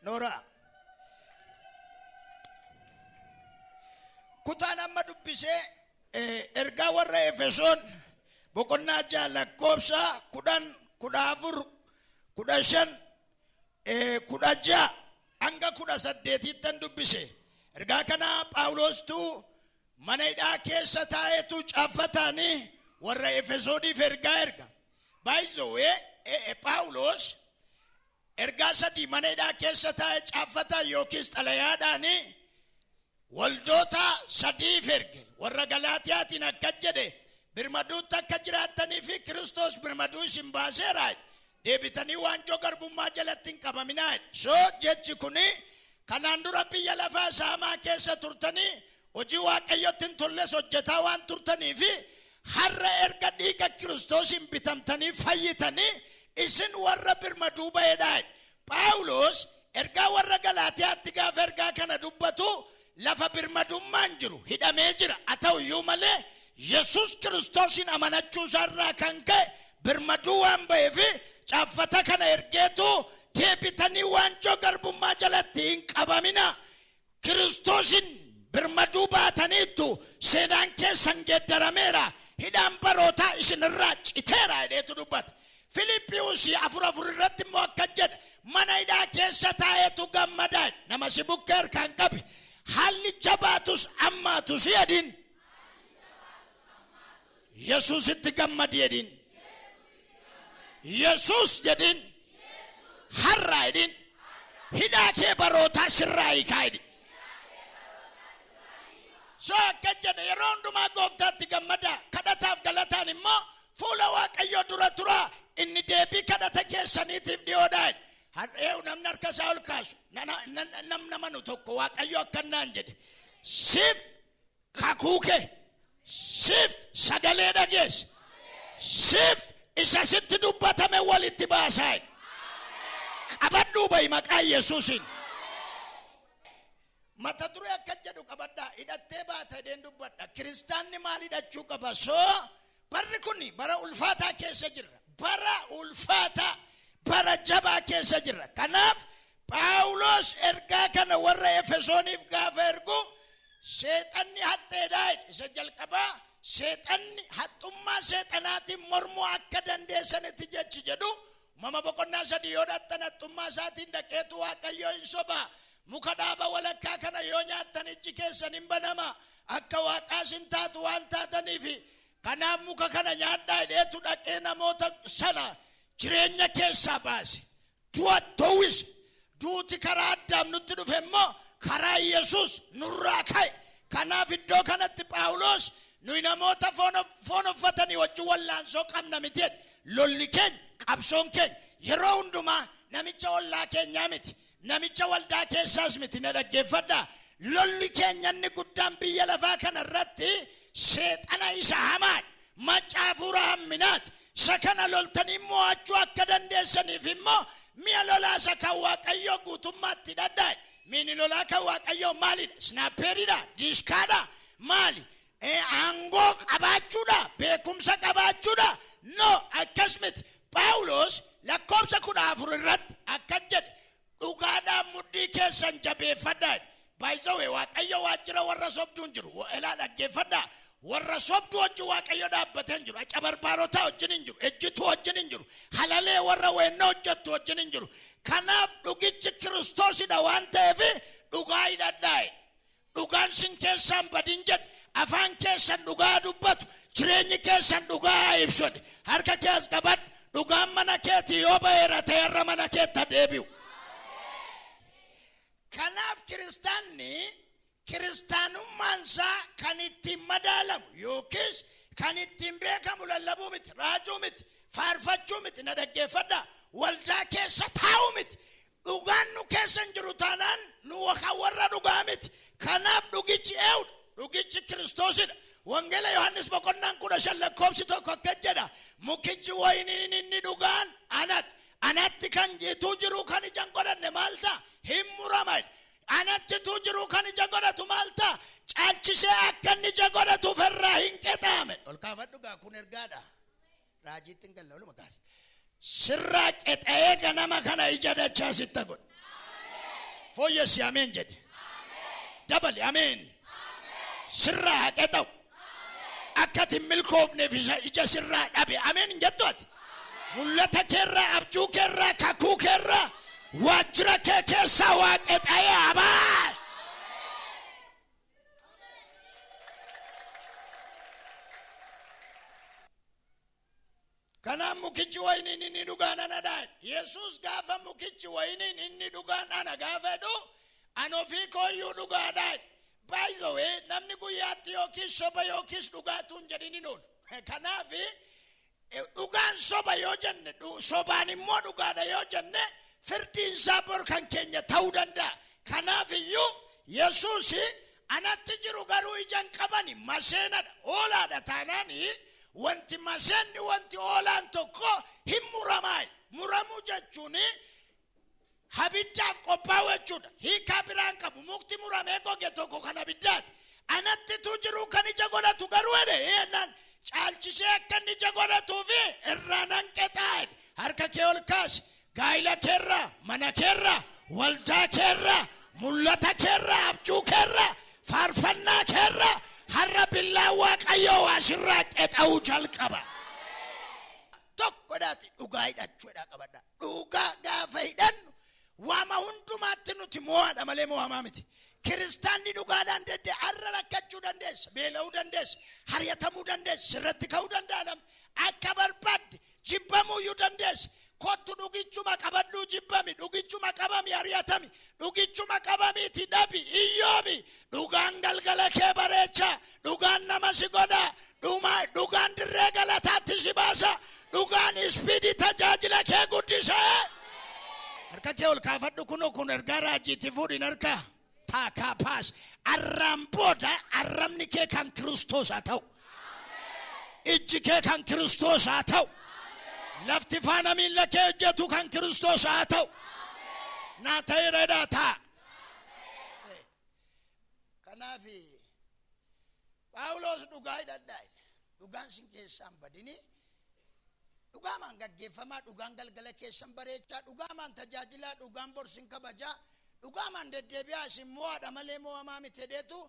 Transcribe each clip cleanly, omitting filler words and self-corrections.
Nooraa. Kutaan amma dubbisee ergaa warra Efesoon boqonnaa 6 lakkoofsa 10, 14, 15, 16 hanga 18ttan dubbise. Ergaa kana Phaawuloostuu mana hidhaa keessa taa'eetu caaffataanii warra Efesooniif ergaa erga. By the way, Phaawulos ergaa sadii mana hidhaa keessa taa'ee caaffataan yookiis xalayaadhaan waldoota sadiif erge. Warra Galaatiyaatiin akkas jedhe, birmaduutti akka jiraattanii fi Kiristoos birmaduu isin baaseera. Deebitanii waanjoo garbummaa jalatti hin qabaminaa. So jechi kuni kanaan dura biyya lafaa saamaa keessa turtanii hojii Waaqayyotti hin tolles hojjetaa waan turtanii fi har'a erga dhiiga Kiristoosiin bitamtanii fayyitanii isin warra birmaduu ba'edha. Phaawulos ergaa warra Galaatiyaatti gaafa ergaa kana dubbatu lafa birmadummaan jiru hidhamee jira. Haa ta'u iyyuu malee Yesuus Kiristoosiin amanachuu isaarraa kan ka'e birmaduu waan ba'eef caaffata kana ergeetu deebitanii waanjoo garbummaa jalatti hin qabamina. Kiristoosin birmaduu baataniittu, seenaan keessan geeddarameera, hidhaan barootaa isin irraa citeera jedheetu dubbata. Filiphiyuus 4:4 irratti immoo akkas jedha, mana hidhaa keessa taa'eetu gammadaa jedha. Nama si bukkee harkaan qabi. Haalli jabaatus ammaatus jedhin. Yesuusitti gammadi jedhin. Yesuus jedhin. Har'aa jedhin. Hidhaa kee barootaa sirraa hiikaa jedhin. So akkas jedhe, yeroo hundumaa gooftaatti gammadaa, kadhataaf galataan immoo fuula Waaqayyoo dura turaa, inni deebii kadhata keessaniitiif dhiyoodha jedhe. Har'ee'u namni harka isaa ol kaasu namni amanu tokko Waaqayyo akkannaan jedhe, siif kakuu kee, siif sagalee dhageesse, siif isa sitti dubbatame walitti baasaa jedhe. Qabadhuu ba'i maqaa Yesuusiin. Mata duree akkas jedhu qabadhaa, hidhattee baata jedheen dubbadha. Kiristaanni maal hidhachuu qaba? So barri kun bara ulfaataa keessa jirra. Bara ulfaataa, bara jabaa keessa jirra. Kanaaf Phaawulos ergaa kana warra Efesooniif gaafa ergu seexanni haxxeedha jedhe. Isa jalqabaa seexanni haxxummaa seexanaatiin mormuu akka dandeessanitti jechi jedhu Uumama boqonnaa 3 yoo dhaqxan haxxummaa isaatiin dhaqeetu Waaqayyoo hin soba. Muka dhaaba walakkaa kana yoo nyaattan ijji keessan hin banama. Akka Waaqaas hin taatu waan taataniif kanaaf muka kana nyaadhaa jedheetu dhaqee namoota sana jireenya keessaa baase. Du'a dowwise. Duuti karaa Addaam nutti dhufe immoo karaa Yesuus nurraa ka'e. Kanaaf iddoo kanatti Phaawulos nuyi namoota foon uffatanii wajjin wallaansoo qabna miti jedhe. Lolli keenya, qabsoon keenya yeroo hundumaa namicha ollaa keenyaa miti, namicha waldaa keessaas miti. Na dhaggeeffadhaa. Lolli keenya inni guddaan biyya lafaa kana irratti seexana isa hamaadha. Macca hafuura hamminaati. Isa kana loltanii mo'achuu akka dandeessaniif immoo mi'a lolaa isa kan Waaqayyoo guutummaatti hidhadhaa. Miini lolaa kan Waaqayyoo maalidha? Isnaappeeridha? Diishkaadha? Maali? Aangoo qabaachuudha? Beekumsa qabaachuudha? No, akkas miti. Phaawulos lakkoofsa 14 irratti akkas jedhe, Dhugaadhaan mudhii keessan jabeeffadhaa jedhe. By the way, Waaqayyo waajjira warra sobduu hin jiru. Elaa dhaggeeffadhaa. Warra sobduu wajjin Waaqayyo dhaabbatee hin jiru. Acabarbaarotaa wajjin hin jiru. Ejjituu wajjin hin jiru. Halalee warra weennoo hojjettu wajjin hin jiru. Kanaaf dhugichi Kiristoosidha waan ta'eef dhugaa hidhadhaa jedhe. Dhugaan sin keessaa hin badin jedhe. Afaan keessan dhugaa haa dubbatu, jireenyi keessan dhugaa haa ibsu jedhe. Harka kee as qabadhu. Dhugaan mana keetii yoo ba'eera ta'e har'a mana keetti haa deebi'u. Kanaaf kiristaanni kiristaanummaan isaa kan ittiin madaalamu yookiis kan ittiin beekamu lallabuu miti, raajuu miti, faarfachuu miti, na dhaggeeffadhaa, waldaa keessa taa'uu miti. Dhugaan nu keessa hin jiru taanaan nu kan warra dhugaa miti. Kanaaf dhugichi eenyudha? Dhugichi Kiristoosidha. Wangeela Yohaannis boqonnaan 15 lakkoofsi 1 akkas jedha. Mukichi wayiniin inni dhugaan anadha. Anatti kan ituu jiruu kan ija hin godhanne maal ta'a? Hin murama. Anatti ituu jiruu kan ija godhatu maal ta'a? Caalchisee akka inni ija godhatuuf irraa hin qexaame. Ol kaafadhu gaa, kun ergaadha. Raajiitti hin galle, oluma kaase. Sirraa qexa'ee ganama kana ija dachaa sitta godha. Fooyyessi, ameen jedhe. Dabali, ameen. Sirraa haqee ta'u. Akka ati hin milkoofneef isa ija sirraa dhabe, ameen hin jettu ati. Mul'ata keerraa, abjuu keerraa, kakuu keerraa, waajjira kee keessaa waaqexa'ee abaas. Kanaaf mukichi wayiniin inni dhugaan anadha. Yesuus gaafa mukichi wayiniin inni dhugaan ana gaafa jedhu, an ofii kooyyuu dhugaadha. By the way, namni guyyaatti yookiis soba yookiis dhugaatu hin jedhin hin oolu. Kanaaf dhugaan soba yoo jenne, sobaan immoo dhugaadha yoo jenne, firdiin isaa bor kan keenya ta'uu danda'a. Kanaaf iyyuu Yesuus anatti jiru garuu ija hin qabani, maseenadha, oolaadha taanaani, wanti maseenni, wanti oolaan tokko hin muramaa. Muramuu jechuun abiddaaf qophaa'u jechuudha. Hiikaa biraan qabu. Mukti muramee goge tokko kan abiddaati. Anattitu jiru kan ija godhatu garuu jedhe jennaan, caalchisee akka inni ija godhatuufi irraa nan qexaa jedhe. Harka kee ol kaasi. Gaa'ila keerraa, mana keerraa, waldaa keerraa, mul'ata keerraa, abjuu keerraa, faarfannaa keerraa har'a billaan Waaqayyoo waa sirraa qexa'uu jalqaba. Tokkodhaati dhugaa hidhachuudha qabadha. Dhugaa gaafa hidhannu waama hundumaatti nuti mo'aadha malee mo'amaa miti. Kiristaanni dhugaadhaan dedde har'a rakkachuu dandeessa, beela'uu dandeessa, haryatamuu dandeessa, sirratti ka'uu danda'a namni. Akka barbaadde jibbamuuyyuu dandeessa. Kottu dhugichuma qabadhuu jibbami, dhugichuma qabami ari'atami, dhugichuma qabamiiti dhabi, iyyoomi. Dhugaan galgala kee bareecha, dhugaan nama si godha, dhugaan dirree galataatti si baasa, dhugaan speed tajaajila kee guddisa. Harka kee ol kaafadhu. Kunoo kun ergaa raajiitti fuudhin harka taakaa paas. Arraan booda arrabni kee kan Kiristoos haa ta'u. Ijji kee kan Kiristoos haa ta'u. Lafti faana miilla kee hojjetu kan Kiristoos haa ta'u. Naa ta'e redhaa ta'a. Kanaaf Phaawulos dhugaa hidhadhaa jedhe. Dhugaan sin keessaan badini. Dhugaamaan gaggeeffamaa, dhugaan galgala keessan bareechaa, dhugaamaan tajaajilaa, dhugaan bor sin kabajaa, dhugaamaan deddeebi'aa, isin mo'aadha malee mo'amaa miti jedheetu,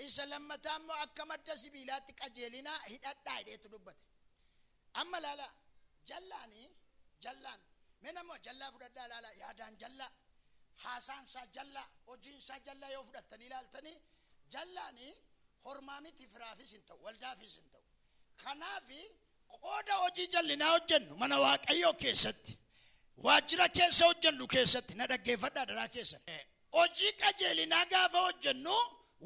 isa lammataa immoo akka madda sibiilaatti qajeelinaa hidhadhaa jedheetu dubbate. Amma ilaalaa, jallaani, jallaan mee namoo jallaa fudhadhaa ilaalaa, yaadaan jallaa, haasaan isaa jallaa, hojiin isaa jallaa yoo fudhattanii ilaaltanii, jallaani hormaa miti, firaafis hin ta'u, waldaafis hin ta'u. Kanaaf qooda hojii jallinaa hojjennu mana Waaqayyoo keessatti, waajjira keessa hojjennu keessatti, na dhaggeeffadhaa daraa keessan. Hojii qajeelinaa gaafa hojjennu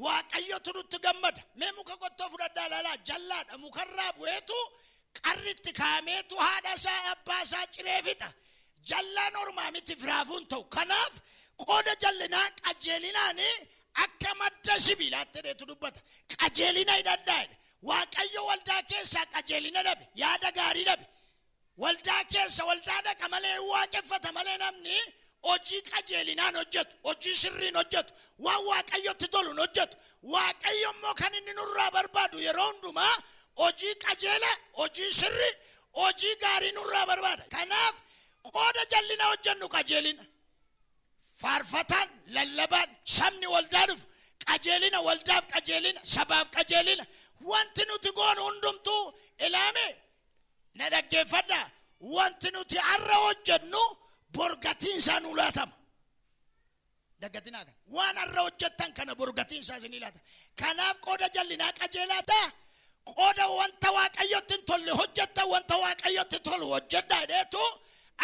Waaqayyotu nutti gammada. Mee muka qottoo fudhadhaa ilaalaa, jallaadha, mukarraa bu'eetu qarritti kaa'ameetu haadha isaa abbaa isaa ciree fixa. Jallaan ormaa miti, firaafuu hin ta'u. Kanaaf qooda jallinaa qajeelinaan akka madda sibiilaatti jedheetu dubbata. Qajeelina hidhadhaa jedhe. Waaqayyo waldaa keessaa qajeelina dhabe, yaada gaarii dhabe. Waldaa keessa waldaa dhaqa malee, waaqeffata malee, namni hojii qajeelinaan hojjetu, hojii sirriin hojjetu, waan Waaqayyotti toluun hojjetu. Waaqayyo immoo kan inni nurraa barbaadu yeroo hundumaa hojii qajeelaa, hojii sirrii, hojii gaarii nurraa barbaada. Kanaaf qooda jallina hojjennu qajeelina. Faarfataan, lallabaan, sabni waldaa dhufu qajeelina, waldaaf qajeelina, sabaaf qajeelina. Wanti nuti goonu hundumtuu ilaame, na dhaggeeffadhaa. Wanti nuti har'a hojjennu bor gatiin isaa nuu laatama. Dagatinaa kana. Waan har'a hojjettan kana bor gatiin isaa isinii laatama. Kanaaf qooda jallinaa qajeelaa ta'a. Qooda wanta Waaqayyotti hin tolle hojjettan, wanta Waaqayyotti tolu hojjedhaa jedheetu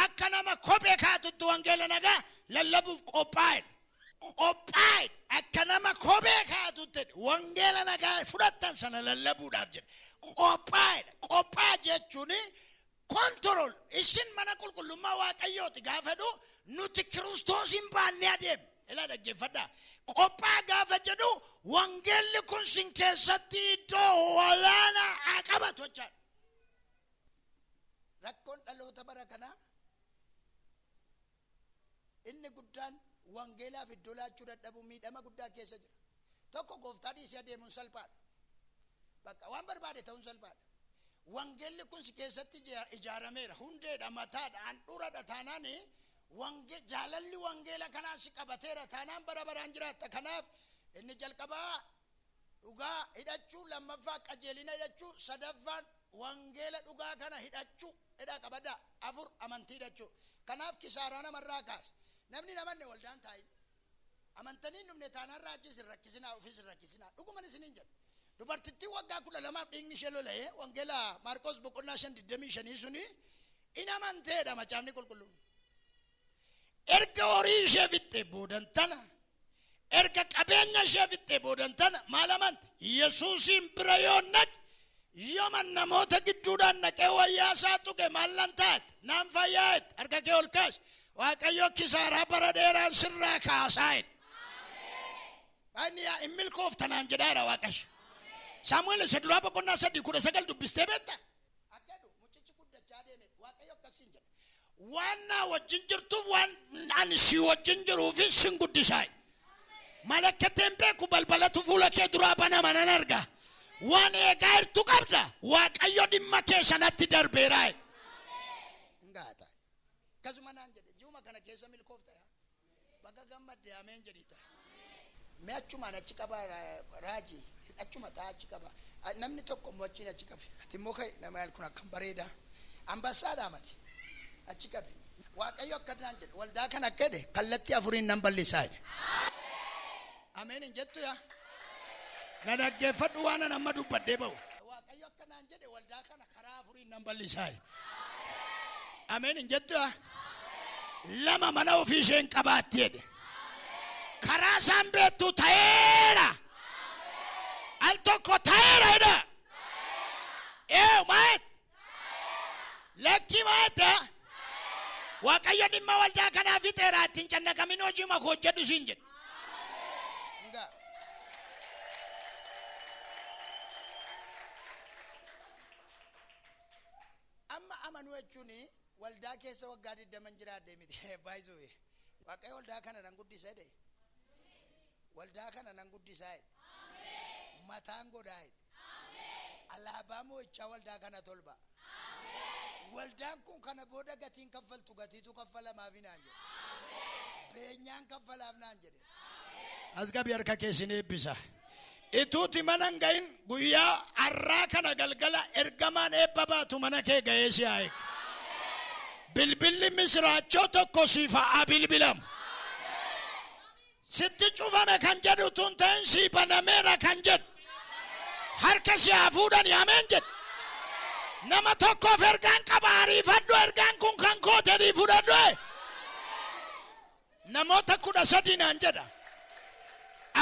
akka nama kophee kaatutti wangeela nagaa lallabuuf qophaa'edha. Qophaa'edha. Akka nama kophee kaatutti wangeela nagaa fudhattan sana lallabuudhaaf jedhe. Qophaa'edha. Qophaa jechuun control. Isin mana qulqullummaa Waaqayyooti gaafa jedhu, nuti Kiristoosiin baannee adeemna. Ilaa, dhaggeeffadhaa. Qophaa gaafa jedhu, wangeelli kun sin keessatti iddoo olaanaa haa qabatu jechaadha. Rakkoon dhaloota bara kanaa inni guddaan wangeelaaf iddoo laachuu dadhabuu, miidhama guddaa keessa jira. Tokko gooftaa dhiisee adeemuun salphaadha. Bakka waan barbaade ta'uun salphaadha. Wangeelli kun si keessatti ijaarameera. Hundeedha, mataadha, handhuuradha taanaan. Wange jaalalli wangeela kanaa si qabateera taanaan bara baraan jiraatta. Kanaaf inni jalqabaa dhugaa hidhachuu, lammaffaa qajeelina hidhachuu, sadaffaan wangeela dhugaa kana hidhachuu hidhaa qabadhaa. Afur amantii hidhachuu. Kanaaf kisaaraa namarraa kaasa. Namni hin amanne waldaan taa'in. Amantanii hin dhufne taanaan raajis hin rakkisinaa, ofis hin rakkisinaa. Dhuguman isiniin jedha. Dubartittiin waggaa 12f dhiigni ishee lola'e, wangeela Maarqos boqonnaa 5 25 suni in amanteedha macaafni qulqulluun. Erga horii ishee fixxee boodan tana, erga qabeenya ishee fixxee boodan tana maal amante? Yesuusiin bira yoo naqe, yooma namoota gidduudhaan naqee wayyaa isaa tuqe maal nan taate? Naan fayyaa jette. Harka kee ol kaasi. Waaqayyo kisaaraa bara dheeraan sirraa kaasaa jedhe. Inni yaa hin milkoofta naan jedhaara Waaqayyo. Saamu'eel isa duraa boqonnaa 3 19 dubbistee beekta? Akka jedhu mucichi guddachaa deeme Waaqayyo akkasiin jedha. Waan naa wajjin jirtuuf waan ani si wajjin jiruufi sin guddisaa. Maal akka ta'e hin beeku, balbalatu fuula kee duraa banama nan arga. Waan eegaa jirtu qabda. Waaqayyo dhimma kee sanatti darbeera. Hin gaata. Akkasuma naan jedhe, ji'uma kana keessa milkoofta yaa. Baga gammadde, ameen jedhii ta'a. Mee achumaan achi qabaa raajii, achuma ta'a, achi qaba. Namni tokko immoo achiin achi qabi. Ati immoo ka'i, nama kun akkam bareeda. Ambassaadhaa mati. Achi qabi. Waaqayyo akka naan jedhe, waldaa kana akka jedhe kallattii afuriin nan bal'isaa jedhe. Ameen hin jettu yaa. Na dhaggeeffadhu waan an amma dubbadhee ba'u. Waaqayyo akka naan jedhe waldaa kana karaa afuriin nan bal'isaa jedhe. Ameen hin jettu yaa. Lama mana ofii isheen qabaatti jedhe. Karaa isaan beektu ta'eera. Al tokko ta'eera jedha. Ee maal? Lakkii maal? Waaqayyo dhimma waldaa kanaa fixeera, ittiin cannaqamin, hojii makoo hojjedhu siin jedhe. Hingaa. Amma amanuu jechuun waldaa keessa waggaa 20 jiraadhe miti. Baay'isuu. Waaqayyo waldaa kana nan guddisa jedhe. Waldaa kana nan guddisaa jedhe. Mataan godhaa jedhe. Alaabaa mo'ichaa waldaa kana tolba. Waldaan kun kana booda gatiin kaffaltu, gatiitu kaffalamaaf naan jedhe. Beenyaan kaffalaaf naan jedhe. As qabi harka kee, sin eebbisa. Ituuti mana hin gahin guyyaa har'aa kana galgala ergamaan eebba baatu mana kee ga'ee si haa eegu. Bilbilli misiraachoo tokko siif haa bilbilamu. Sitti cufame kan jedhu tun ta'in, sii banameera kan jedhu. Harka si haa fuudhani, ameen jedhu. Nama tokkoof ergaan qaba, ariifadhu, ergaan kun kan koo jedhii fudhadhu. Namoota 13 naan jedha.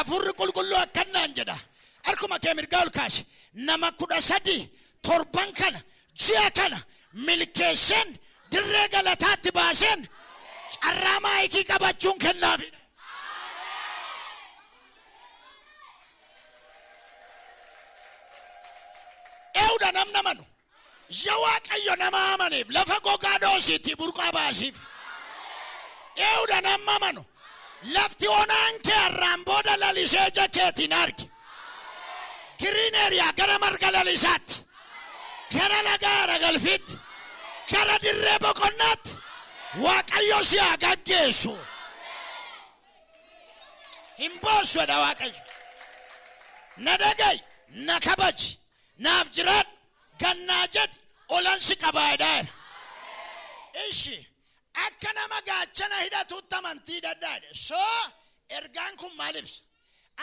Afurri qulqulluu akkan naan jedha. Harkuma kee mirgaa ol kaasi. Nama 13 torban kana, ji'a kana milkeesseen dirree galataatti baaseen carraa maayikii qabachuun kennaafidha. Eewudha namna amanu. Ya Waaqayyo, nama amaneef lafa gogaa dhoosiitii burqaa baasiif. Eewudha nama amanu. Lafti onaan kee har'aan booda lalisee ija keetiin argi. Green area, gara marga lalisaatti, gara laga haara galfiitti, gara dirree boqonnaatti Waaqayyo si haa gaggeessu. Hin boossu jedha Waaqayyo. Na dhaga'i, na kabaji, naaf jiraadhu, gannaa jedhi, olan si qabaa jedhaa jira. Ishi akka nama gaachana hidhatutti amantii hidhadhaa jedhe. So ergaan kun maal ibsa?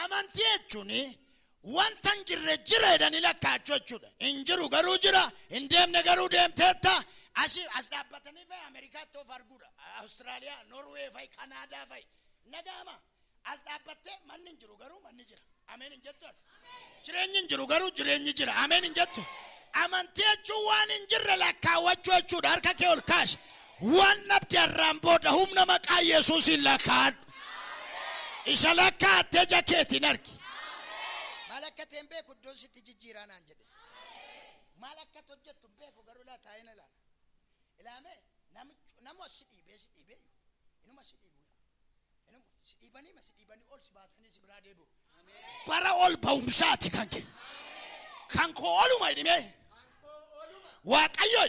Amantii jechuun wanta hin jirre jira jedhanii lakkaa'achuu jechuudha. Hin jiru garuu jira, hin deemne garuu deemteetta. Asii as dhaabbatanii fa'i Ameerikaatti of arguudha. Awustiraaliyaa, Norwee fa'i, Kanaadaa fa'i. Naga'ama. As dhaabbattee manni hin jiru garuu manni jira. Ameen hin jettu ati? Jireenyi hin jiru garuu jireenyi jira. Ameen hin jettu? Amantii jechuun waan hin jirre lakkaawwachuu jechuudha. Harka kee ol kaasi. Waan dhabde har'aan booda humna maqaa Yesuusiin lakkaa'adhu. Isa lakkaa'attee ija keetiin argi. Maal akka ta'e hin beeku, iddoon sitti jijjiiraa naan jedhe. Maal akka hojjettu hin beeku, garuu laa taa'ee na ilaala. Ilaamee nama si dhiibee si dhiibee inuma si dhiibu. Inuma si dhiibanii ma si dhiibanii ol si baasanii si biraa deebi'u. Bara ol ba'umsaati kan kee. Kan koo oluma jedhimee. Waaqayyo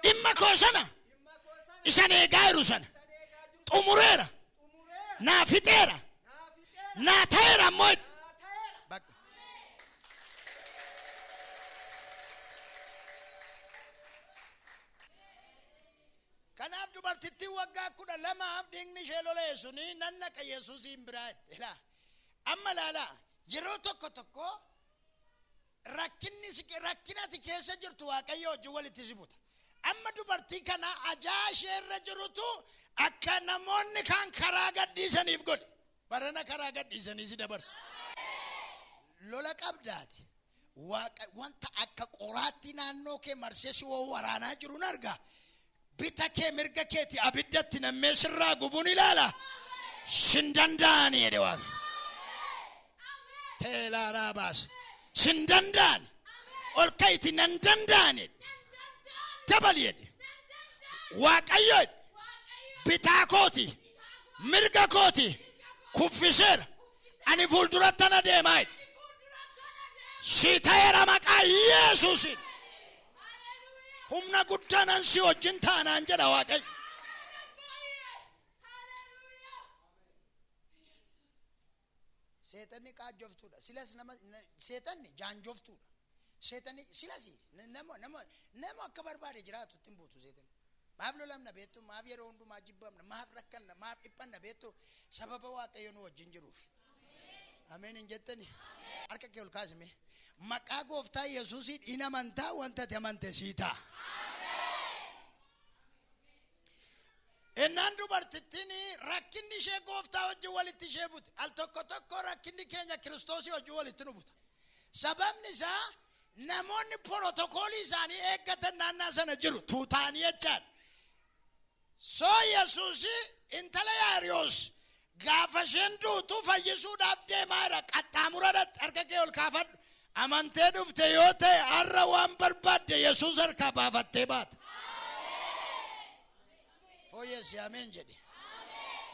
dhimma koo sana isan eegaa jiru sana. Xumureera. Naa fixeera. Naa ta'eera ammoo jedhe. Bakka. Kanaaf dubartittiin waggaa 12f dhiigni ishee lola'e suni nan dhaqa Yesuusiin biraa jette. Ilaa amma ilaalaa yeroo tokko tokko rakkinni si rakkina ati keessa jirtu Waaqayyo wajjin walitti si buta. Amma dubartii kana ajaa ishee irra jirutu akka namoonni kaan karaa gadhiisaniif godhe. Barana karaa gadhiisanii si dabarsu. Lola qabdaati. Waaqa wanta akka qoraattii naannoo kee marsee si waraanaa jiruun arga. Bita kee mirga keeti abiddatti nammee sirraa gubuun ilaala. Sin danda'ani jedhe Waaqa. Teelaaraa baase. Sin danda'ani. Ol ka'iti nan danda'ani jedhe. Dabali jedhe. Waaqayyo jedhe. Bitaa kooti mirga kooti kuffiseera. Ani fuuldurattan adeemaa jedhe. Sii ta'eera maqaa Yesuusiin. Humna guddaanan si wajjin taanaan jedha Waaqayyo. Seexanni qaajjoftuudha. Silas nama seexanni jaanjoftuudha. Seexanni silas nama nama nama akka barbaade jiraatu ittiin buutu seexanni. Maaf lolamna beektu? Maaf yeroo hundumaa jibbamna? Maaf rakkanna? Maaf dhiphanna beektu? Sababa Waaqayyo nu wajjin jiruuf. Ameen hin jettani? Harka kee ol kaasime. Maqaa gooftaa Yesuusiin in amantaa wanta ati amante sii ta'a. Ennaan dubartittiin rakkinni ishee gooftaa wajjin walitti ishee bute. Al tokko tokko rakkinni keenya Kiristoosii wajjin walitti nu buta. Sababni isaa namoonni porotokoolii isaanii eeggatan naannaa sana jiru tuutaanii jechaadha. So Yesuus intala Yaariyoos gaafa isheen duutu fayyisuudhaaf deemaa jira. Qaxxaamura irratti harka kee ol kaafadhu. Amantee dhufte yoo ta'e har'a waan barbaadde Yesuus harkaa baafattee baata. Fooyyessi ameen jedhe.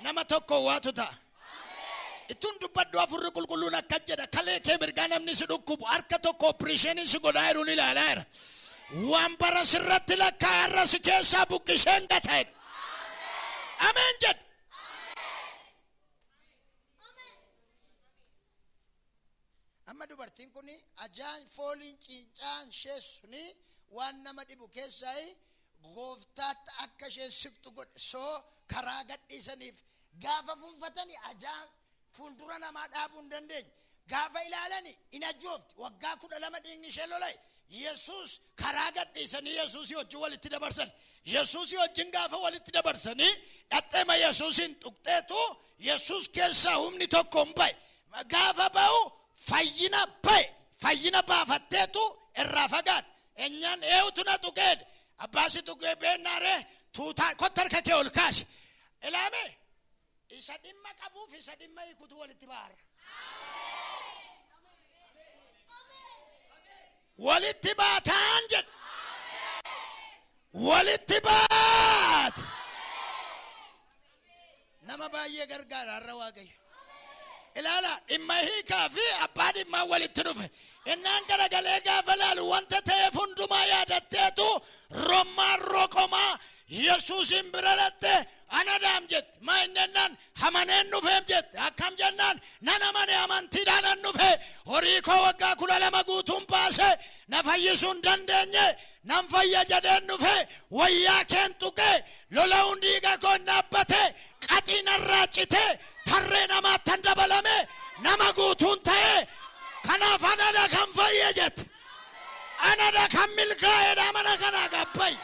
Nama tokko waatu ta'a. Ittuun dubbadhu afurri qulqulluun akkas jedha kalee kee mirgaa namni si dhukkubu harka tokko opereeshinii si godhaa jiruun ilaalaa jira. Waan bara sirratti lakkaa har'a si keessaa buqqiseen gata jedha. Ameen jedhe. Amma dubartiin kun ajaan fooliin ciincaan ishee suni waan nama dhibu keessaa gooftaatti akka isheen siqxu godhe. Soo karaa gadhiisaniif gaafa fuunfatani ajaan fuuldura namaa dhaabuu hin dandeenye. Gaafa ilaalani in ajoofti. Waggaa 12 dhiigni ishee lola'e. Yesuus karaa gadhiisanii Yesuusii wajjin walitti dabarsan. Yesuusii wajjin gaafa walitti dabarsanii dhaxxeema Yesuusiin tuqxeetu Yesuus keessaa humni tokko hin ba'e. Gaafa ba'u fayyina ba'e. Fayyina baafatteetu irraa fagaate. Enyaan eewutu na tuqee jedhe. Abbaa si tuqee beennaa ree tuutaa kotta harka kee ol kaasi. Ilaame isa dhimma qabuuf isa dhimma hiikutu walitti baara. Walitti baataan jedhe. Walitti baate. Nama baay'ee gargaara har'a Waaqayyo. Ilaala dhimma hiikaa fi abbaa dhimmaa walitti dhufe. Innaan garagalee gaafa laalu wanta ta'eef hundumaa yaadatteetu rommaan roqomaa Yesuusin bira dhatte anadaam jette. Maa inni jennaan hamaneen dhufeem jette. Akkam jennaan nan amane amantiidhaan an dhufe horii koo waggaa 12 guutuun baase na fayyisuu hin dandeenye nan fayya jedheen dhufe wayyaa keen tuqe lola'uun dhiiga koo hin dhaabbate qaxii narraa cite tarree namaattan dabalame nama guutuun ta'e kanaaf anadha kan fayye jette. Anadha kan milkaa'edha mana kanaa gabbayi.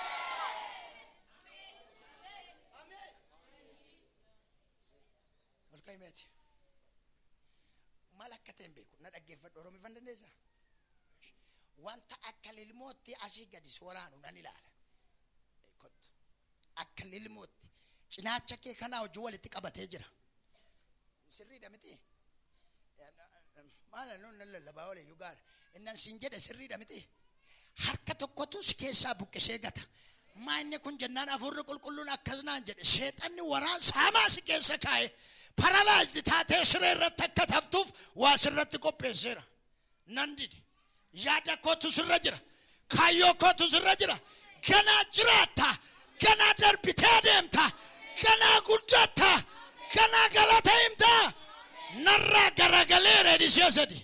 Ol ka'i meeti. Maal akka ta'e hin beeku. Na dhaggeeffadhu. Oromiffan dandeessaa? Wanta akka lilmootti asii gadi si waraanu nan ilaala. Kottu. Akka lilmootti cinaacha kee kanaa wajjin walitti qabatee jira. Sirriidha miti? Maal nuun nan lallabaa oole iyyuu gaara. Innan siin jedhe sirriidha miti? Harka tokkotu si keessaa buqqisee gata. Maa inni kun jennaan hafuurri qulqulluun akkas naan jedhe. Seexanni waraansa hamaa si keessa kaa'e. Paralaayizdi taatee siree irratti akka taftuuf waa sirratti qopheesseera. Nan dide. Yaada kootu sirra jira. Kaayyoo kootu sirra jira. Ganaa jiraatta. Ganaa darbitee adeemta. Ganaa guddatta. Ganaa galata himta. Narraa garagaleera jedhi si'a sadi.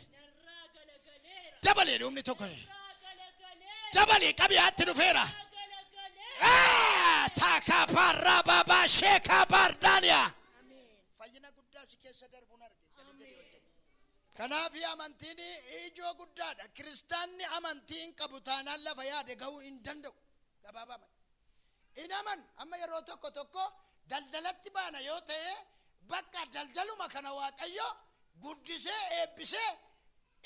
Narraa galagaleera. Dabalee dhumni tokko. Narraa galagaleera. Dabalee qabiyaatti dhufeera. Narraa galagaleera. Taakabaarraa sheekaabaardaaniyaa. Ameen. Fayyina guddaa si keessa darbuun arge. Gadi jedhee hojjedhe. Kanaaf amantiin ijoo guddaadha. Kiristaanni amantii hin qabu taanaan lafa yaade ga'uu hin danda'u. Gabaabamatti. In aman amma yeroo tokko tokko daldalatti baana yoo ta'e, bakka daldaluma kana Waaqayyo guddisee eebbisee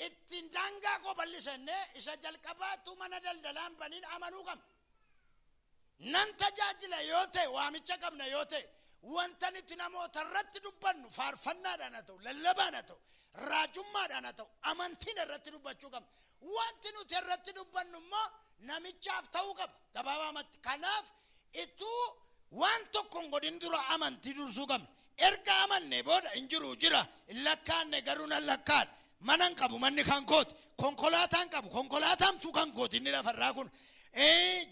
ittiin daangaa koo bal'isannee isa jalqabaatu mana daldalaan baniin amanuu qabna. Nan tajaajila yoo ta'e, waamicha qabna yoo ta'e, wanta nuti namoota irratti dubbannu faarfannaadhaan haa ta'u, lallabaan haa ta'u, raajummaadhaan haa ta'u, amantiin irratti dubbachuu qabna. Wanti nuti irratti dubbannu immoo namichaaf ta'uu qaba gabaabamatti. Kanaaf ituu waan tokko hin godhin dura amantii dursuu qabna. Erga amanne booda hin jiru jira hin lakkaanne garuu nan lakkaadha. Mana hin qabu, manni kan kooti. Konkolaataa hin qabu, konkolaataan kan kooti inni lafarraa kun.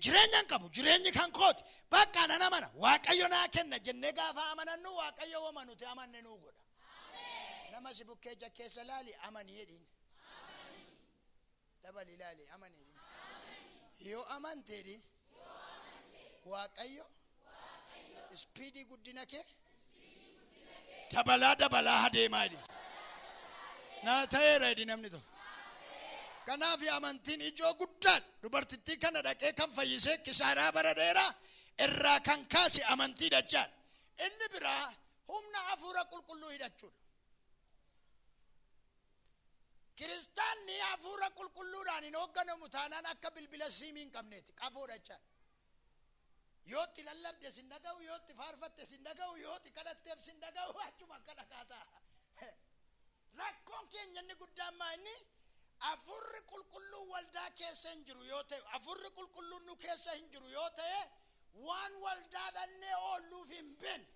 Jireenya hin qabu, jireenyi kan kooti. Bakka nan amana, Waaqayyo naa kenna jennee gaafa amanannu, Waaqayyo wama nuti amanne nuu godha. Nama si bukkee ija keessa laali, amanii jedhiin. Dabali laali, amanii jedhiin. Yoo amante jedhiin. Waaqayyo speed guddina kee dabalaa dabalaa adeemaa jedhi. Naa ta'eera jedhi namni tokko. Kanaaf amantiin ijoo guddaadha. Dubartittii kana dhaqee kan fayyisee kisaaraa bara dheeraa irraa kan kaase amantii dachaadha. Inni biraa humna hafuura qulqulluu hidhachuudha. Kiristaanni hafuura qulqulluudhaan hin hoogganamu taanaan akka bilbila siimii hin qabneeti. Qafoodha jechaadha. Yoo itti lallabde sin dhaga'u, yoo itti faarfatte sin dhaga'u, yoo itti kadhatteef sin dhaga'u, achuma akka dhagaa ta'a. Rakkoon keenya inni guddaan maa inni hafuurri qulqulluun waldaa keessa hin jiru yoo ta'e, hafuurri qulqulluun nu keessa hin jiru yoo ta'e, waan waldaa dhannee oolluuf hin beekne.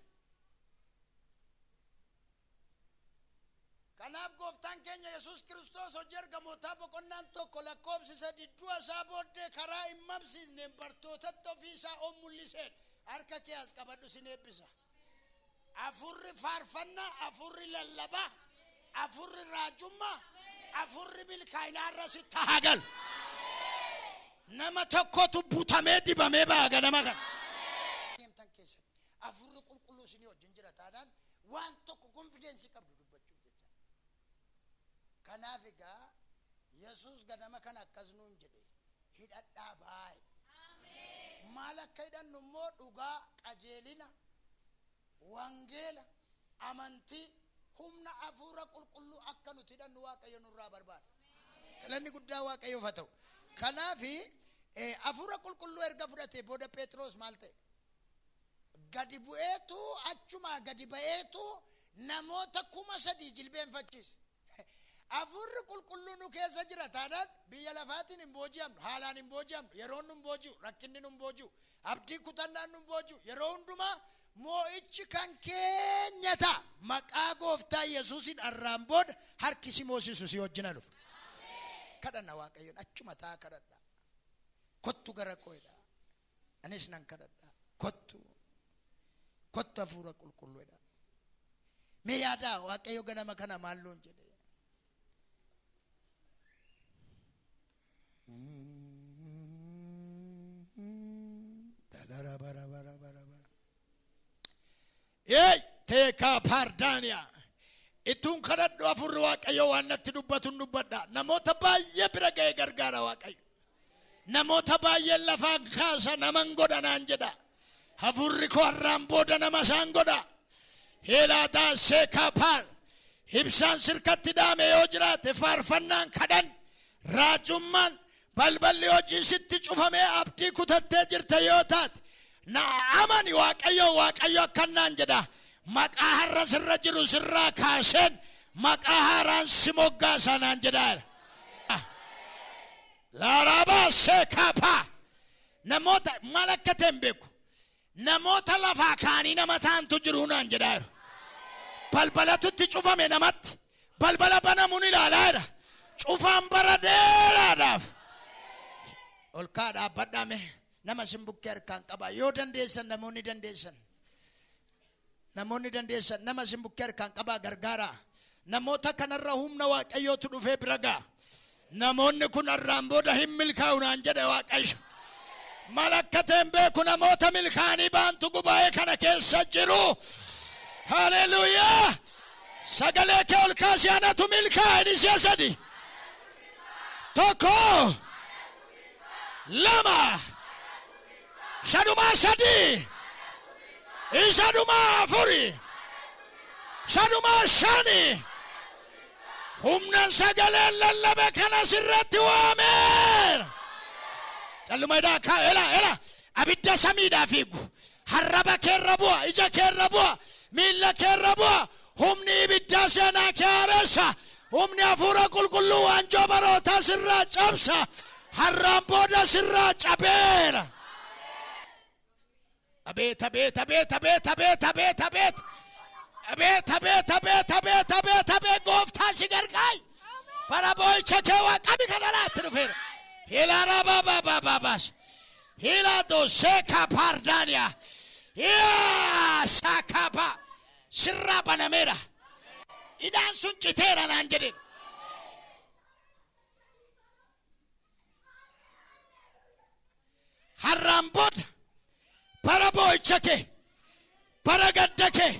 Kanaaf gooftaan keenya Yesuus Kiristoos Hojii Ergamootaa boqonnaan 1 lakkoobsi 3 du'a isaa booddee karaa hin mamsiisneen bartootatti ofii isaa of mul'iseedha. Harka kee as qabadhu, sin eebbisa. Hafuurri faarfannaa, hafuurri lallabaa, hafuurri raajummaa, hafuurri milkaa'inaa irra sitti haa galu. Nama tokkotu butamee dibamee ba'a ganama kana. Deemtan keessatti hafuurri qulqulluu isinii wajjin jira taanaan waan tokko confidence qabdu dubbachuuf jecha. Kanaaf egaa Yesuus ganama kana akkas nuun jedhe, hidhadhaa ba'aa jedhe. Maal akka hidhannu immoo dhugaa, qajeelina, wangeela, amantii, humna hafuura qulqulluu akka nuti hidhannu Waaqayyo nurraa barbaada. Galanni guddaa Waaqayyoof haa ta'u. Kanaaf hafuura qulqulluu erga fudhatee booda Phexros maal ta'e? Gadi bu'eetu, achumaa gadi ba'eetu namoota 3,000 jilbeenfachiise. Hafuurri qulqulluu nu keessa jira taanaan biyya lafaatiin hin booji'amnu, haalaan hin booji'amnu, yeroon nu hin booji'u, rakkinni nu hin booji'u, abdii kutannaan nu hin booji'u. Yeroo hundumaa moo'ichi kan keenya ta'a. Maqaa gooftaa Yesuusiin har'aan booda harki si moosisu si wajjina dhufa. Kadhanna Waaqayyoon, achuma ta'a, kadhadha. Kottu gara koo jedha. Anis nan kadhadha. Kottu. Kottu hafuura qulqulluu jedha. Mee yaadaa, Waaqayyo ganama kana maal nuun jedhe? Bara bara bara bara bara. Eey teekaa paardaaniyaa. Ituun kadhadhu hafuurri Waaqayyo waan natti dubbatu dubbadha. Namoota baay'ee bira ga'ee gargaara Waaqayyo. Namoota baay'een lafaan kaasa, naman godha naan jedha. Hafuurri koo har'aan booda nama isaan godha. Heelaataa seekaa paar. Ibsaan sirkatti dhaame yoo jiraate, faarfannaan, kadhan, raajummaan, balballi hojii sitti cufamee abdii kutattee jirta yoo taate, na amani, Waaqayyo Waaqayyo akkan naan jedha. Maqaa har'a sirra jiru sirraa kaaseen maqaa haaraan si moggaasa naan jedhaa. Laaraabaa seekaapaa. Namoota maal akka ta'e hin beeku. Namoota lafaa kaanii nama ta'antu jiru naan jedhaa jiru. Balbalatu itti cufame namatti. Balbala banamuun ilaalaa jira. Cufaan bara dheeraadhaaf. Ol kaa dhaabbadhaa mee. Nama isin bukkee harkaan qabaa. Yoo dandeessan, namoonni dandeessan. Namoonni dandeessan nama isin bukkee harkaan qabaa gargaaraa. Namoota kanarra humna Waaqayyootu dhufee bira ga'a. Namoonni kun har'aan booda hin milkaa'u naan jedhe Waaqayyo. Maal akka ta'e hin beeku, namoota milkaa'anii baantu gubaa'ee kana keessa jiru. Haleluuyaa! Sagalee kee ol kaasii anatu milkaa'a inni si'a sadi. Tokko, lama, shanumaa sadii, isanumaa afuri, shanumaa shani. Humnan sagaleen lallabe kana sirratti waameera. Calluma jedhaa kaa ela ela abidda samiidhaa fiigu harraba keerra bu'a, ija keerra bu'a, miilla keerra bu'a. Humni ibiddaa seenaa kee haaressa. Humni hafuura qulqulluu waanjoo barootaa sirraa cabsa. Har'aan booda sirraa cabeera. Abeet abeet abeet abeet abeet abeet abeet abeet abeet abeet abeet abeet abeet, gooftaan si gargaay. Bara boo'icha kee waaqami kana laatti dhufeera. Hilaaraabaabaabaabaabaas hilaadoo seekaa paardaaniyaa yaa saakaabaa sirraa banameera. Hidhaan sun citeera naan jedheen. Har'aan booda bara boo'icha kee, bara gadda kee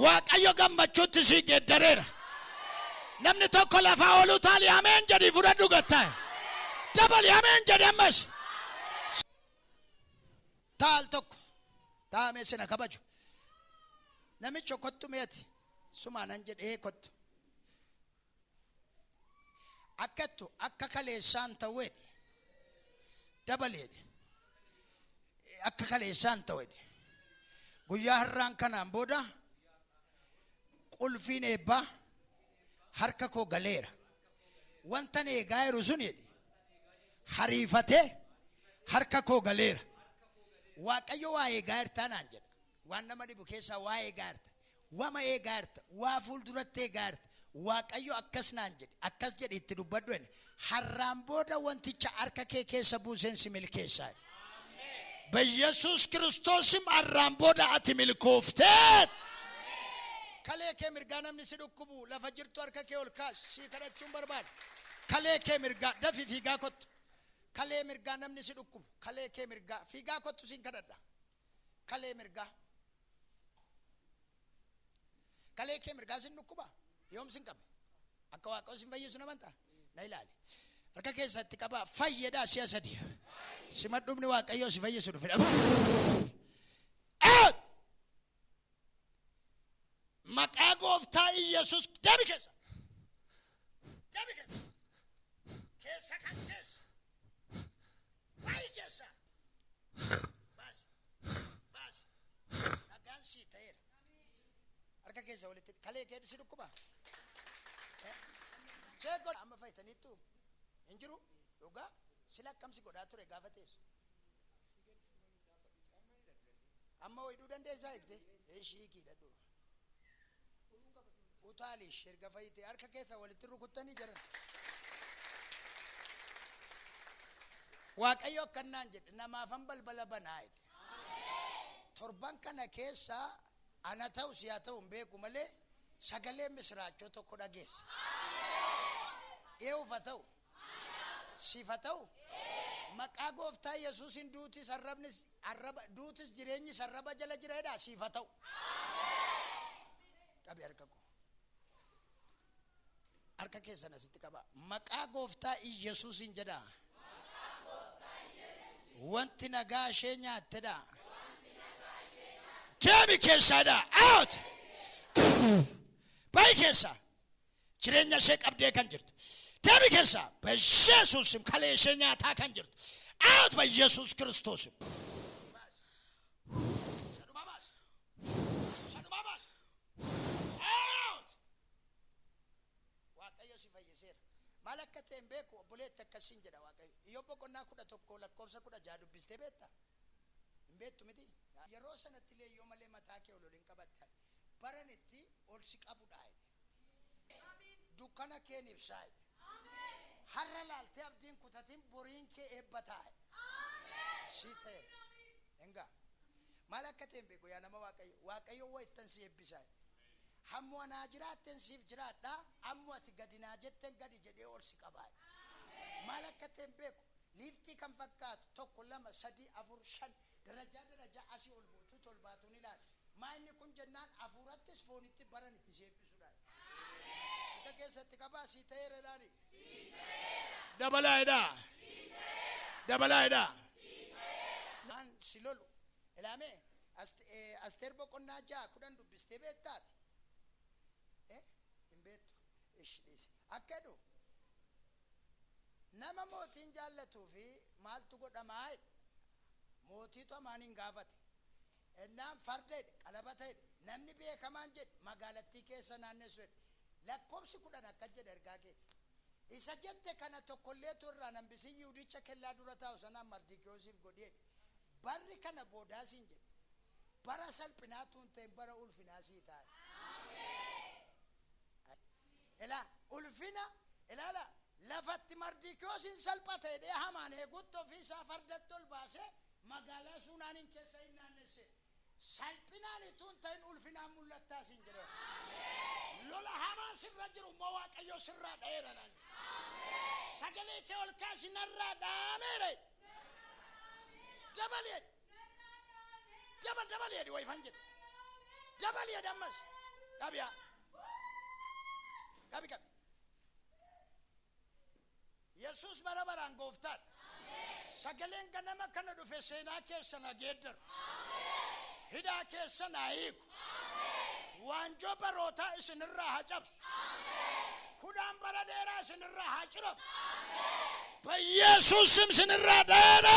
Waaqayyo gammachuutti sii geeddareera. Namni tokko lafaa ooluu taali ameen jedhii fudhadhu gattaa'e. Dabali ameen jedhi ammas. Taal tokko taa'amee sina kabaju. Namicha kottu meeti sumaa nan jedhee kottu. Akkattu akka kaleessaan ta'u jedhe. Dabali jedhe. Akka kaleessaan ta'u jedhe. Guyyaa har'aan kanaan booda qulfiin eebbaa harka koo galeera. Wantan eegaa jiru sun jedhe hariifatee harka koo galeera. Waaqayyo waa eegaa jirtaa naan jedha. Waan nama dhibu keessaa waa eegaa jirta. Wama eegaa jirta. Waa fuulduratti eegaa jirta. Waaqayyo akkas naan jedhe. Akkas jedhi itti dubbadhu jedhe. Har'aan booda wanticha harka kee keessa buuseen si milkeessaa. Beyyesuus Kiristoosim har'aan booda ati milkoofteet. Kalee kee mirgaa namni si dhukkubu lafa jirtu harka kee ol kaas sii kadhachuun barbaada. Kalee kee mirgaa dafi fiigaa kottu. Kalee mirgaa namni si dhukkubu kalee kee mirgaa fiigaa kottu siin kadhadha. Kalee mirgaa. Kalee kee mirgaa sin dhukkuba? Yoom sin qabe? Akka Waaqayyo sin fayyisu namantaa? Na ilaali. Harka keessatti qabaa fayyadhaa si'a sadi. Simadhumni Waaqayyo si fayyisu dhufe. Out! Maqaa gooftaa Iyyasuus deemi keessa. Deemi keessa. Keessa kan keessa. Bayi keessa. Baasi. Baasi. Nagaan sii ta'eera. Harka keessa walitti kalee kee si dhukkuba. Sheekoo amma fayyitaniittu hin jiru dhugaa sila akkam si godhaa ture gaafa teessu. Amma hidhuu dandeessaa hiikte? Ishii hiikii hidhadhu. Utaalish erga fayyite harka keessa walitti rukuttanii jiran. Waaqayyo akkannaan jedhe, namaafan balbala banaa jedhe. Torban kana keessa ana ta'u si haa ta'u hin beeku malee sagalee misiraachoo tokko dhageessa. Eewuf haa ta'u. Siif haa ta'u. Maqaa gooftaa Yesuusin duutis arrabnis arraba duutis jireenyis arraba jala jira jedhaa siif haa ta'u. Qabi harka koo. Harka keessan asitti qabaa. Maqaa gooftaa Yesuusin jedhaa. Wanti nagaa ishee nyaattedha. Deemi keessaa jedhaa. Out! Bahi keessaa. Jireenya ishee qabdee kan jirtu. Deemi keessaa. Beyesuusim kalee ishee nyaataa kan jirtu. Out Beyesuus Kiristoosim. Sadhumaa baasi. Sadhumaa baasi. Out! Waaqayyo si fayyiseera. Maal akka ta'e hin beeku obboleetti akkasiin jedha Waaqayyo. Iyyoob boqonnaa 11 lakkoofsa 16 dubbistee beektaa? Hin beektu miti? Yeroo sanatti leeyyoo malee mataa kee ol ol hin qabatta. Baran itti ol si qabudha jedhe. Dukkana keen ibsaa jedhe. Har'a laaltee abdiin kutatin, boriin kee eebba ta'a jedhe. Sii ta'eera. Hingaa. Maal akka ta'e hin beeku yaa nama Waaqayyo. Waaqayyo waa ittan si eebbisaa. Hamma naa jiraatten siif jiraadha. Ammoo ati gadi naa jetten gadi jedhee ol si qabaa. Maal akka ta'e hin beeku. Liiftii kan fakkaatu tokko, lama, sadii, afur, shan darajaa darajaa asii ol buutu ol baatu ni ilaala. Maa inni kun jennaan hafuurattis foonitti baran itti si eebbisuudha. Harka keessatti qabaa, sii ta'eera ilaali. Dabalaa jedhaa. Dabalaa jedhaa. Naan si lolu. Ilaamee Asteer boqonnaa 6:10 dubbistee beektaati? Eh? Hin beektu. Ishi dhiisi. Akka jedhu nama mootiin jaallatuu fi maaltu godhamaa jedhe. Mootiitu Amaaniin gaafate. Ennaan farda jedhe, qalabata jedhe, namni beekamaan jedhe, magaalattii keessa naannessu jedhe. Lakkoobsi 10 akkas jedha ergaa keeti. Isa jette kana tokkolleetu irraa nambisin, Yihudicha kellaa dura taa'u sanaan Mardikiyoosiif godhi jedhe. Barri kana boodaa siin jedhe. Bara salphinaatu hin ta'in, bara ulfinaa sii ta'a. Ilaa ulfina ilaala. Lafatti Mardikiyoosiin salphate jedhee Hamaan eegutti ofii isaa fardatti ol baasee magaalaa Suunaaniin keessa hin naannesse. Salphinaan utuu hin ta'in ulfinaan mul'attaa siin jedhe. Lola hamaa sirra jiru immoo Waaqayyo sirraa dha'eera naan jedhe. Sagalee kee ol kaasi, narraa dha'ameera jedhe. Dabali jedhe. Dabal, dabali jedhe, wayifan jedhe. Dabali jedhe ammas. Qabiyaa. Qabi, qabi. Yesuus bara baraan gooftaadha. Sagaleen ganama kana dhufe seenaa keessan haa geeddaru. Hidhaa keessan haa hiiku. Waanjoo barootaa isinirraa haa cabsu. Hudhaan bara dheeraa isinirraa haa ciramu. በኢየሱስ ስም isinirraa dheera.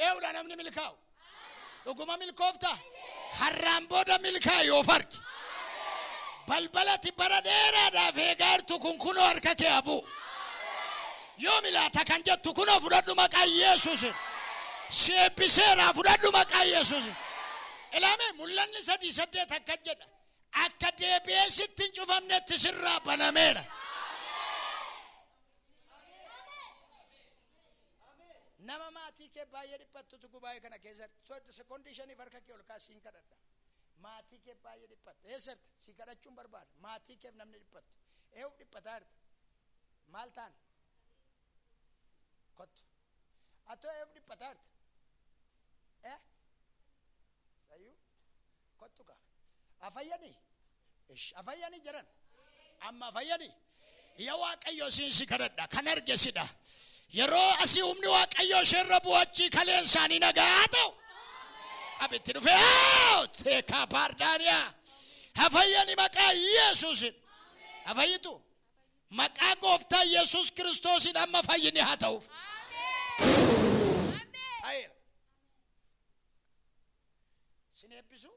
Eewudha namni milkaa'u. Dhuguma milkoofta. Har'aan booda milkaa'e yoo farki. Balbalati bara dheeraadhaaf eegaa jirtu kun kunoo harka kee habu. Yoo milaata kan jettu kunoo fudhadhu maqaa Yesuusin. Si eebbiseera, fudhadhu maqaa Yesuusin. Ilaame, Mul'anni 3:8 akkas jedha. Akka deebi'ee sitti hin cufamnetti sirraa banameera. Nama maatii kee baay'ee dhiphattutu gubaa'ee kana keessatti sekoondii shaniif harka kee ol kaasiin kadhadha. Maatii kee baay'ee dhiphatta. Eessarta? Si kadhachuun barbaada. Maatii keef namni dhiphattu. Eewu dhiphataa jirta. Maal ta'an? Kottu. Atoo eewu dhiphataa jirta? Eh? Sayyuu? Kottu kaa. Afayyanii? Ish, afayyanii jedhan. Amma afayyanii? Yaa Waaqayyo, siin si kadhadha. Kan arge sidha. Yeroo asii humni Waaqayyo isheerra bu'achii kaleen isaanii nagaa ta'u. Qabitti dhufee teekaa baardaaniyaa. Hafayyani maqaa Yesuusin. Hafayyitu. Maqaa gooftaa Yesuus Kiristoosiin amma fayyini haa ta'uuf. Ta'eera. Sin eebbisu,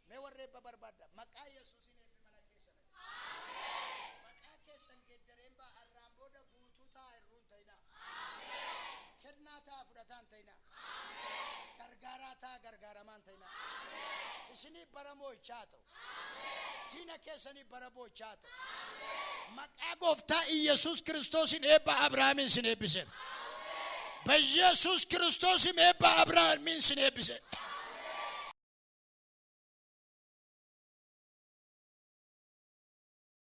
mee warra eebba barbaadda. Maqaa Yesuusin eebbi mana keessan. Maqaa keessan geeddareen ba'a, har'aan booda guutuu ta'a, hir'uu hin ta'inaa. Kennaa ta'a, fudhataa hin ta'inaa. Gargaaraa ta'a, gargaaramaa hin ta'inaa. Isiniif bara moo'ichaa haa ta'u. Diina keessaniif bara boo'ichaa haa ta'u. Maqaa gooftaa Iyesuus Kiristoosiin eebba Abrahaamiin sin eebbiseera. በኢየሱስ ክርስቶስም eebba Abrahaamiin sin eebbise.